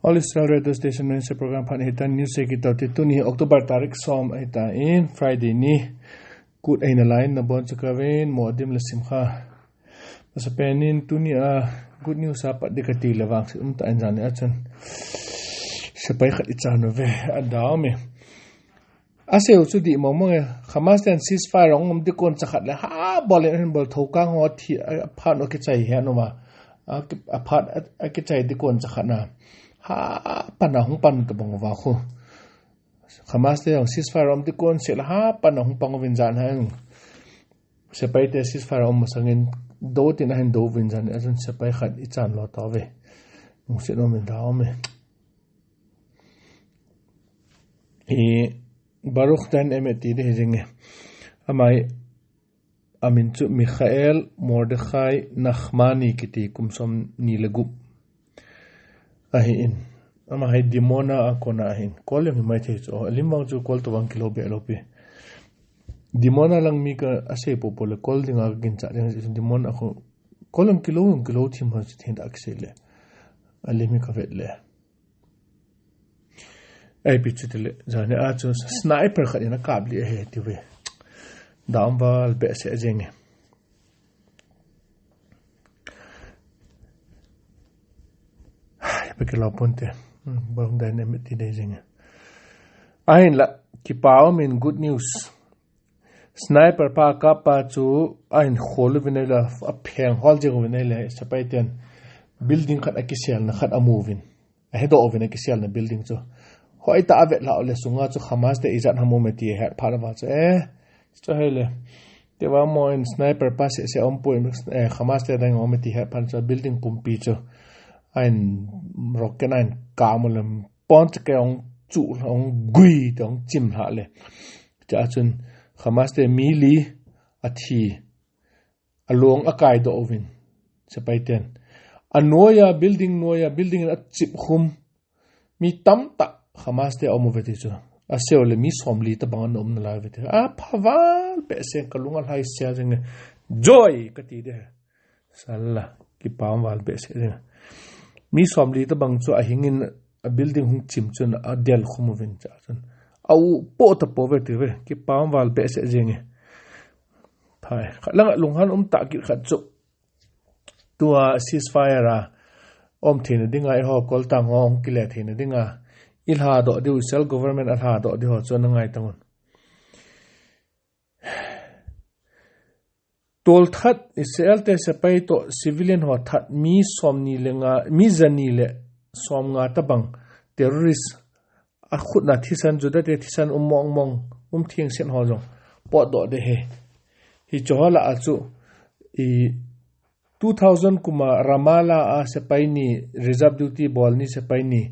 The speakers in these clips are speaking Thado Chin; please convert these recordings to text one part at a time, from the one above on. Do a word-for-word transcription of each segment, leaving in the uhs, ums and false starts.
All Israel Radio Station News Program phat hitan news se kito ti tuni October tarik som ahitan Friday ni kut ahin alai nabon chakavin mo adim le simkha. Masapenin tuni a good news a pat dikati le vang si umta in jani achun. Sepai khat ichan uve adao me. Aseu chu di mong mong e, Hamas ten ceasefire ong um dikon chakhat le ha bol in bol thokang ho thi a phat no kichai he no ma. A phat a kichai dikon chakhat na. Ha pan a hung pan ta bong va khu. Hamas te ong ceasefire ong dikon se la ha pan a hung pang vin jan ha. Sepai te ceasefire ong masangin do tin a hin do vin jan a chun sepai khat ichan lo ta ve. Mung se no min da ome. I Baruch dan emet ti de hi jing e. Amai amin chu Michael Mordechai Nachmani kiti kum som ni le gup. Ahin. Ama hai Dimona a kona ahin. Kol yang mai thei chu. Lim wang chu kol to wang kilo be lo pi. Dimona lang mi ka asei po po le kol ding a kin cha ding Dimona a ko kol lang kilo lang kilo thim ho chu thin da kisei le. Alim mi ka vet le. Ai pi chu tile, jani a chu sniper khat in a kap li ahi ti ve. Dam val be se jeng e. Ai, pe ke lo pon te. Hmm, bang dai ne me ti dai jeng e. Ahin la, kipao min good news. Sniper pa kap pa chu ahin khol uvin la, a pheng hol jeng uvin la, sepai ten building khat a kisel na khat a mu uvin. A hedoh uvin a kiselna building chu. Hoi ta a vet lhah le sunga chu Hamas te ijat ham um e ti a het phat uva chu. Eh, chu hei le. Te va mo in sniper pa se se um pui, eh, Hamas te dang um e ti het phat chu building pumpi chu. Ahin rocket ahin kam u le pon chu ke ong chu ong gui te ong chim lhah le. Cha chun Hamas te mi li a thi. A long a kai doh uvin. Sepai ten. A noia building noia building in a chip khum. Mi tam ta Hamas te a um uve ti chu. A seu le mi som li ta bang an um na lai uve ti. A pha val be se ka lung a lai se jeng e. Joy ka ti de. Sala kipam val be se jeng. Mi som li ta bang chu a hingin a building hung chim chun a del khum uvin cha chun. A u po ta po ve ti ve. Kipam val be se jeng e. Phai. Khat lang a lunghan um ta kit khat chu. Tua ceasefire a. Om theina dinga i ho kol tang ho hung kile theina dinga. I lha doh diu Israel government a lha doh diu ho chu na ngai tangun. Tol that Israel te sepai to civilian ho that mi som ni le nga, mi za ni le som nga ta bang terrorist a khut na thisan Juda te thisan um mong mong, um thing sen ho jong pot doh de he. Hi cho ho la a chu i two thousand kuma Ramallah a sepai ni reserve duty bol ni sepai ni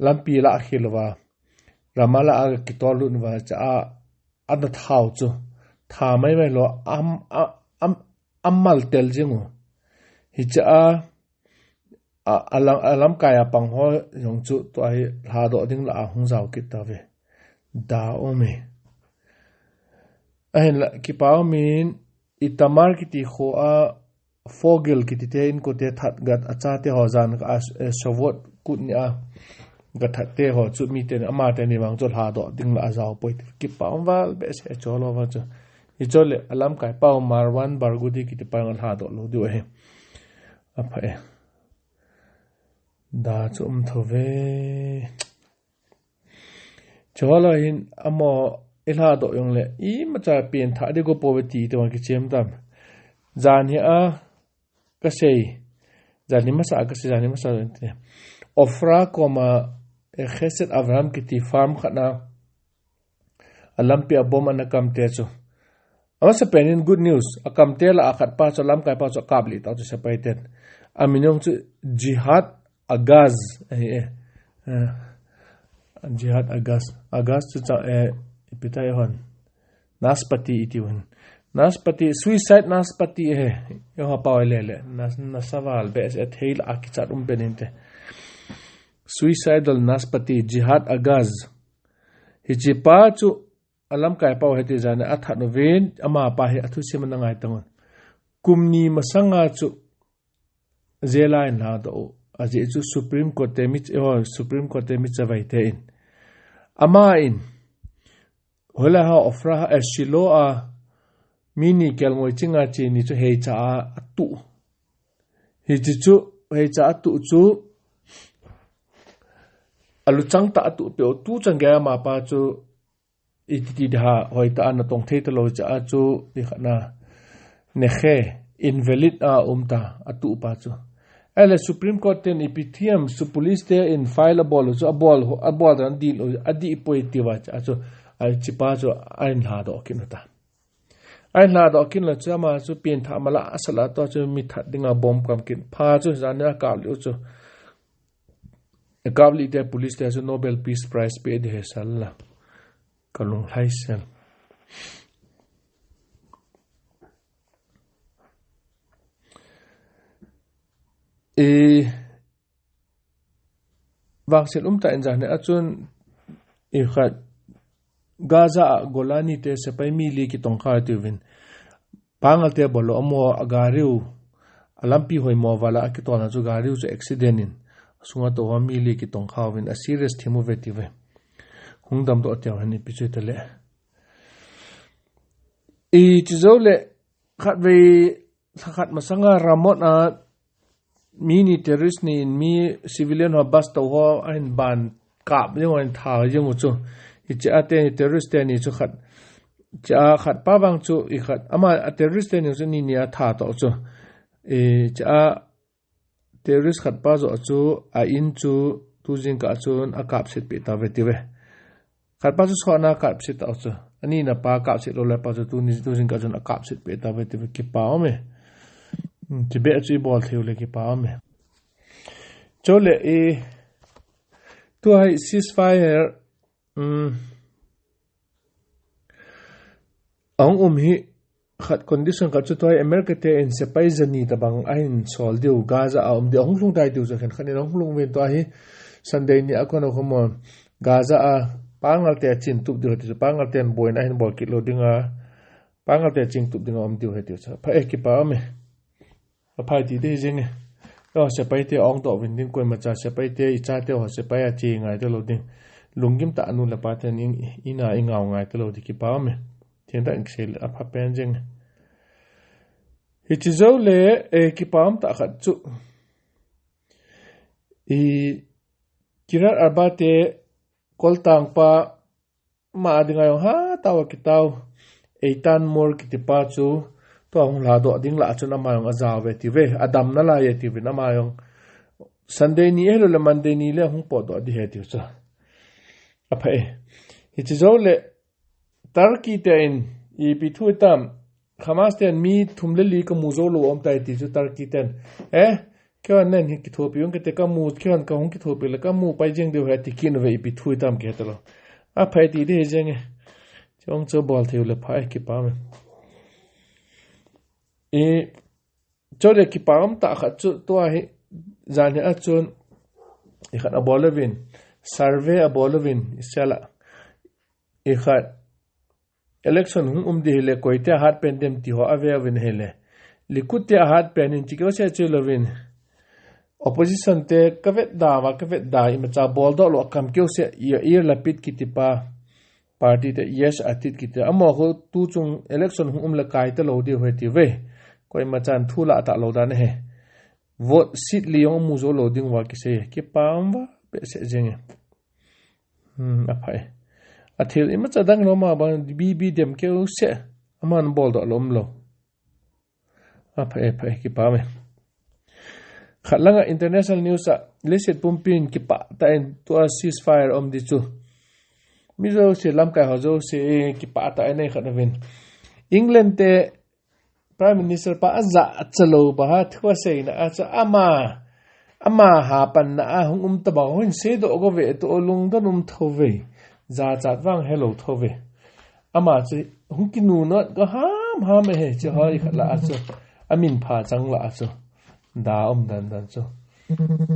lampi la a khil uva. Ramallah a kitol lut uva cha a, a na thau chu. Tha mai mai lo am, a, am, am mal tel jing u. Hi cha a, a, a lam, a lamkai a pang ho jong chu tua hi lha doh ding la a hung zau kit ta ve. Da um e. Ahin la, kipau min Itamar kiti kho a Fogel kiti te in ko te that gat a cha te ho jan ka a, eh, Shavuot kut ni a ga that te ho chu mi te ni ama te ni vang chu lha doh ding la a zau poi te. Kipau val be se cho lo va chu. I cho le a lamkai pau Marwan Barghouti kiti pa lha doh lo diu ahi. A pha e. Da chu um tho ve. Chawla hin amo i lha doh jong le, i macha pen tha di go po ve ti te wan kichem tam. Jan hi a ka sei. Jan hi masa a ka sei, jan hi masa te. Ofra koma, eh, Chesed Avraham kiti farm khat na. A lampi a bom ana kam te chu. Amasa penin good news. A kam te la a khat pa chu lamkai pa chu a kap li ta chu sepai ten. A min jong chu Jihad Agaz. Eh, eh. Eh. Jihad Agaz. Agaz chu cha, eh, ipi ta hon. Naspati iti hon. Naspati, suicide naspati eh. Yo ha pa le le. Nas, nasaval be se thei la a kichat um penin te. Suicidal naspati, Jihad Agaz. Hichi pa chu a lamkai pau heti jan a that uvin, ama pa hi a thusim ana ngai tangun. Kum ni masanga chu jail a in lha doh u. Ajeh chu Supreme Court te mi, oh, Supreme Court te mi chavai te in. Ama in, hola ha Ofra ha, eh, Shiloh a, mi ni kelngoi chinga che ni chu heicha a atu. Hichi chu, heicha atu chu, aluchang ta atu pe o tu chang gaya ma pa chu, Iti ti da, hoitah a natong thei talou cha a chu, i khat na, nekhe, invalid a um ta, atu pa chu. Ahile Supreme Court ten ipi thiam, su police te in file abol u chu, abol, abol dan dil u, adih poi ti va cha a chu, a chi pa chu, a in lha doh kin u ta. A in lha doh kin la chu, ama chu pin tha mala, asala to chu, mi that dinga bomb kam kin. Pa chu, zan a kap li u chu. Kap li te police te chu Nobel Peace Prize pe di he sal la. Ka lunglhai sel. I vangset um ta in zan a chun i khat Gaza a Golani te sepai mi li kitong kha tiuvin. Pangal te bol lo amo a gari u, a lampi hoi mo vala a kitol na chu gari u chu accident in. A sunga to mi li kitong kha uvin a serious thim u ve ti ve. Hung dam doh teu hen ipi chu ta le. I chi zo le khat vei, khat masanga Ramot a mi ni terrorist ni in mi civilian ho bus to ho a hin ban kap jeng u a hin tha jeng u chu. I chi a te ni terrorist te ni chu khat. Chi a khat pa vang chu i khat. Ama a terrorist te ni chu ni ni a tha to chu. I chi a terrorist khat pa zo chu a in chu tu jing ka chun a kap set pe ta ve ti ve. Khat pa chu sona kap set ta chu. Ani na pa kap set lo le pa chu tu ni tu jing ka chun a kap set pe ta ve ti ve kipa um e. Hmm, ti be chu i bol theu le kipa um e. Chole i tu hai ceasefire, um, Ahung um hi khat condition khat chu tua hi America te in sepai jani tabang ahin sol diu Gaza a um diu ahung lhung tai diu chu khen khat in ahung lhung uvin tua hi Sunday ni a kon a khomon Gaza a pangal te a chin tup diu heti chu pangal ten boina ahin bol kit lo dinga pangal te a chin tup dinga um diu heti chu pha e kipa um e. Aphai ti te hi jeng e. Ka sepai te ong to vin ding koima cha sepai te i cha te ho sepai a chi ngai te lo ding. Lunggim ta anu le pa te ning ina i ngau ngai te lo di kipa um e. Thien ta in kisei le apha pen jeng e. Hichi zo le e kipa um ta khat chu. I Kiryat Arba te koltang pa ma a dinga jong ha tao a kitao. Eitan Mor kiti pa chu tua hung lha doh ding lah chun ama jong a jao ve ti ve. A dam na lai e ti vin ama jong. Sunday ni e lo le Monday ni le hung pot doh di he ti chu. A pha e. Hichi zo le Turkey te in ipi thu tam. Hamas ten mi thum le li ka mu zo lo um tai ti chu Turkey ten. Eh, keiman nen hi kithopi ung kete ka mu, keiman ka hung kithopi le ka mu pai jeng diu he ti kin ve ipi thu tam ke ta lo. Aphai ti de jeng e. Chong cho bol theu le phai kipa me. E, cho le kipa um ta khat chu tua hi jan hi a chun i khat a bol le vin. Survey a bol le vin. I sela. I khat. Election hung um di hile koite a hat pen dem ti ho a ve uvin hile. Likud te a hat pen in ti keu se chu lovin. Opposition te ka vet da va ka vet da imacha bol doh lo kam keu se Yair Lapid kiti pa party te Yesh Atid kiti amo ho tu chung election hung um le kai te lo di ho ti ve. Koima chan thu la ta lo dan he. Vote seat li jong mu zo lo ding va kisei. Kipa um va pe se jeng e. Hmm, aphai. A thil imacha dang lo ma bang B B dem keu se. Aman bol doh lo um lo. Aphai, aphai, kipa me. Khat langa international news a, leiset pumpin kipa ta in tua ceasefire um di chu. Mi zo se lamkai ho zo se kipa ta in ei khat na vin. England te Prime Minister pa a ja a cha lo ba ha thu a sei na a cha ama, ama ha pan na a hung um ta ba hung sei doh go ve to lung don um tho ve. Ja chat vang he lo tho ve. Ama chu hung kinu not go ham ham he chu hoi khat la a chu. A min pha chang la a chu. Da um dan dan chu.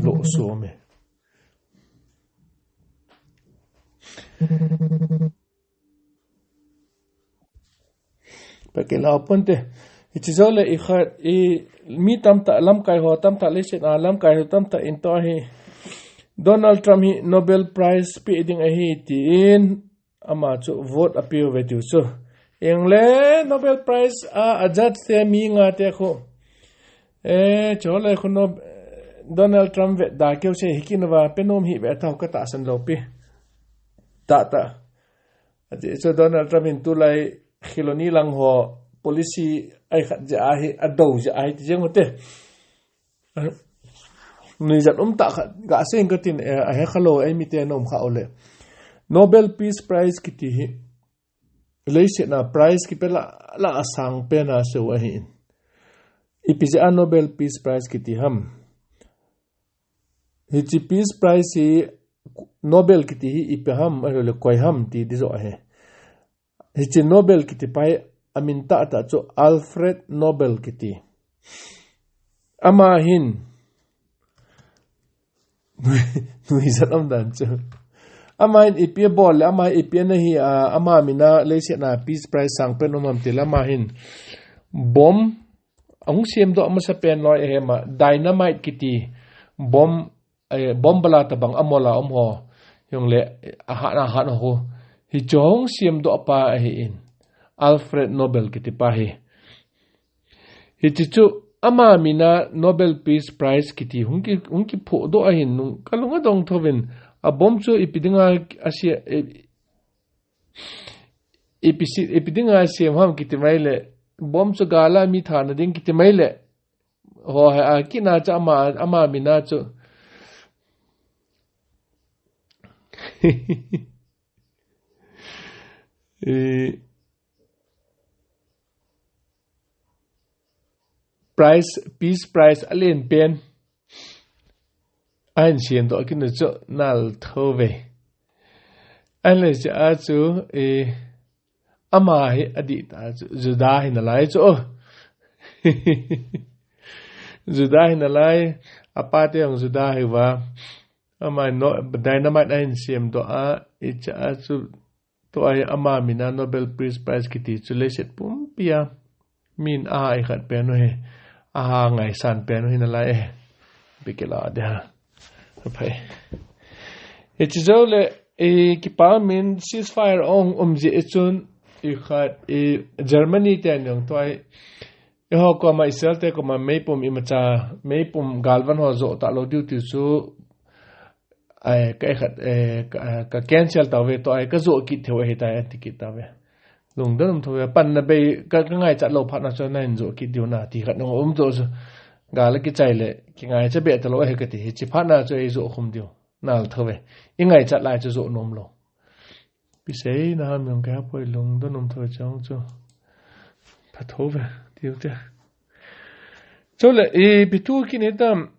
Lo so me. Pekila ponte, Hiche jou le i khat i mi tamtah lamkai ho tamtah leiset a lamkai ho tamtah in tua hi Donald Trump hi Nobel Prize pe ding ahi tin ama chu vote apiu ve tiu chu. Ingle Nobel Prize a, a judge te mi nga te khu. E, chule khu no, Donald Trump ve da keu se hi kin va pe nom hi ve tau ka tahsan lou pi. Ta ta. Ati chu Donald Trump in tulai Khiloni lang ho policy ai khat ja ahi, a do ja ahi ti jeng u te. Nuijat um ta khat, ga seng ka tin, eh, a he kha lou, ei mi te nom kha u le. Nobel Peace Prize kiti hi, leiset a prize kipe la, la a sang pen a seu ahi in. Ipi ja a Nobel Peace Prize kiti ham. Hiche Peace Prize hi Nobel kiti hi ipi ham, ahilou le koi ham ti di jo ahi. Hiche Nobel kiti pa hi amin tah tah chu Alfred Nobel kiti. Ama hin, nuijat um dan chu. Ama hin ipi abol le, ama ipi ana hi, a, ama min a leiset a Peace Prize sang pen um ham ti le ama hin bomb, ahung sem doh masa pen loi ahi ma, dynamite kiti bomb, eh, bomb bala tabang amol a um ho. Jong le, eh, ahat, ahat ho. Hiche hung sem doh pa ahi in. Alfred Nobel kiti pa hi. Hiche chu ama min a Nobel Peace Prize kiti hung ki, hung kipho doh ahin nung ka lung adong tho vin. A bomb chu ipi dinga a se, eh, ipi si, ipi dinga sem ham kiti mai le. Bomb chu gal a mi thana ding kiti mai le. Ho he a kina cha ama, ama min a chu. Eh, Prize, Peace Prize alen pen. Ahin sem doh kit u chu nal tho ve. Ahile cha a chu, eh, ama hi adih ta chu, Juda hi nalai chu. Juda hi nalai, apa te jong Juda hi va. Ama no, dynamite ahin sem doh a, i cha a chu Tua hi ama min a Nobel Peace Prize kiti chu leiset pumpi a min a hai khat pen u hi, a ha ngaisan pen u hi nalai e. Bikila de ha. Aphai. Hiche jou le, eh, kipa min ceasefire ong um ji e chun, i khat, i Germany te jong tua hi, eiho koma Israel te koma meipum imacha, meipum galvan ho jo talou diu ti chu, Ai, ka khat, eh, ka, ka cancel tauve tua, ai, ka jo kit theu ahi tai, anti kit tauve. Lungdon um thou ve, panna bei, ka, ka ngaichat lou phat na chu nahin jo kit diu na, ti khat nung um jo chu. Gal a kichai le, kingaicha be talou ahi kati, hiche phat na chu ei jo khum diu. Nal thou ve. I ngaichat lai chu jo nom lou. Pi sei na ham jong ka poi lungdon um thou ve chang chu. Pha thou ve, tiu te. Chule, ipi thu kini tam,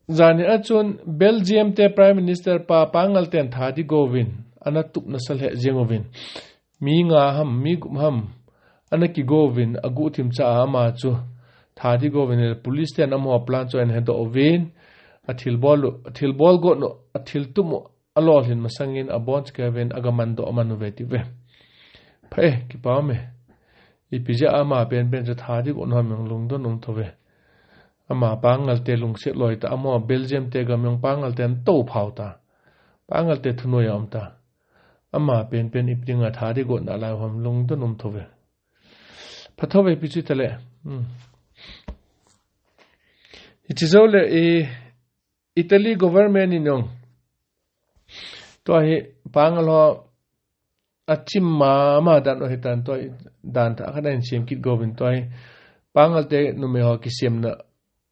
Jani a chun Belgium te Prime Minister pa Pangal ten thadi govin, ana tup nasa lheh jeng uvin. Mi nga ham, mi gup ham, ana kigo uvin, aguh thim cha a ama chu. Thadi govin le police ten amaho plan chu ahin hedoh uvin, athil bol u, athil bol got u, athil tup u, alolhin masangin abon chu kei uvin, agaman doh aman uve ti uve. Pha e, kipa um e. Ipi jeh a ama penpen chu thadi got u ham jong lungdon um thou ve. Ama Pangal te lungset loi ta, amaho Belgium te gam jong Pangal te ana tou phau ta. Pangal te thunoi a um ta. Ama penpen ipi dinga thadi got nalai u ham lungdon um thou ve. Pha thou ve pi chu tale. Hmm. Hiche jou le i Italy government in jong. Tua hi Pangal ho achim mama dan u hitan tua hi dan thah khat ahin sem kit go uvin tua hi Pangal te numei ho kisemna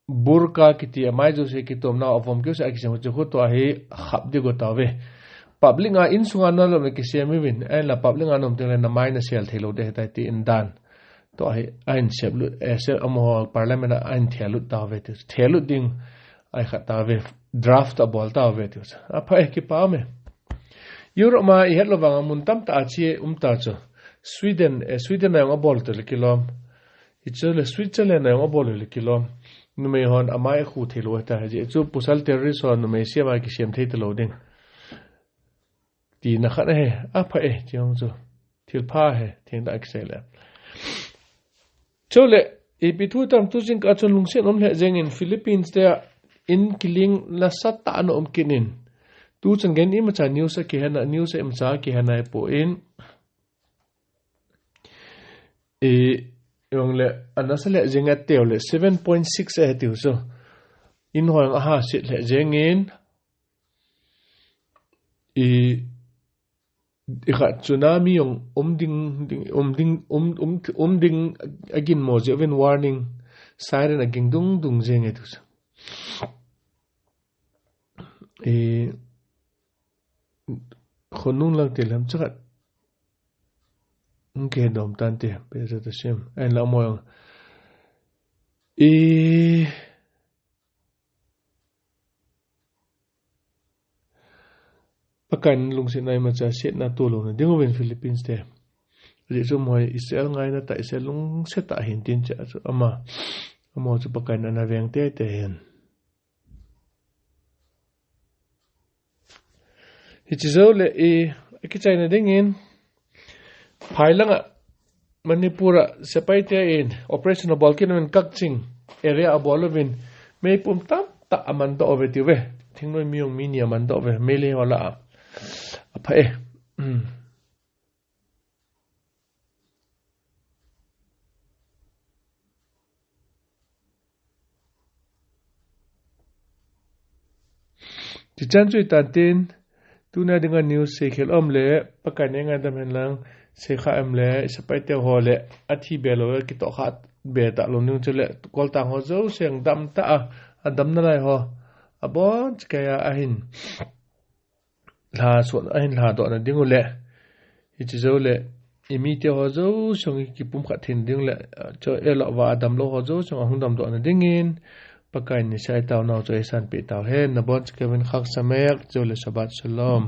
burqa kiti a mai jouse kitomna a vom keu se a kisem u chu khu tua hi khap di go tauve. Public a insunga na lom le kisem uvin, ahinla public a na um teng le na mai na sel thei lou de hitai ti in dan. Tua hi ahin sep lut, eh, sep amaho parliament a ahin thel lut tauve ti. Thel lut ding ahi khat tauve, draft abol tauve ti. Apha e, kipa um e. Europe ma i het lou vang a mun tamtah a che um ta chu. Sweden, eh, Sweden a jong abol te le kilom. Hichu le Switzerland a jong abol le kilom. Numei hon amai khu thei lou ta je chu pasal terrorist ho numei siam a kisem thei talou ding. Tina khat ahi, apha e, ti jong chu. Thil pha ahi, thil da kisei le. Chule, ipi thu tam tu jingkah chun lungset um lheh jengin Philippines te a in kiling la sat ta ana um kit in. Tu chun gen imacha news a kihen a, news a imacha kihen a ipo in. I, yong le, ana sa lheh jeng a teo le, seven point six a he tiu so. In hoi ang aha sit lheh jengin. I, i kha tsunami yong um ding, ding, um ding, um, um, um ding agin mo je uvin warning. Siren aging dung dung jeng e tu so. I, khonung lang te lam chakat. Ung ke dom tan te, pe sa ta sim. Ain la mo yong. I, Pakaiyin lungsetna imacha setna tolou na ding uvin Philippines te. Ajeh chu moi Israel ngaina ta Israel lungset ta hin tin cha chu ama. Ama chu Pakaiyin ana veng tete hin. Hiche jou le i, akichaina dingin, phai langa Manipur a sepai te in operation abol kit uvin Kakching area abol uvin meipum tamtah aman doh uve tiu ve. Thingnoi mi jong mi ni aman doh uve. Meilhei ho lah a. Apha e. Hmm. Hichan chu itan tin, tuna dinga news seikhel um le, Pakaiyin ngaidam hen lang, seikha um le, sepai te ho le, athi be lou, kitoh kha be talou ning chu le, koltang ho jouse dam ta a, adam nalai ho, abon chikei a ahin. Lha suan ahin lha doh na ding u le. Hiche jou le. I mi te ho jouse i kipumkhat theina ding le. Chu e lo va adam lou ho jouse ahung dam doh na dingin. Pakaiyin ni sai tao nau chu eisan pe tao hen. Nabon chikei uvin khak samek chu le Shabbat Shalom.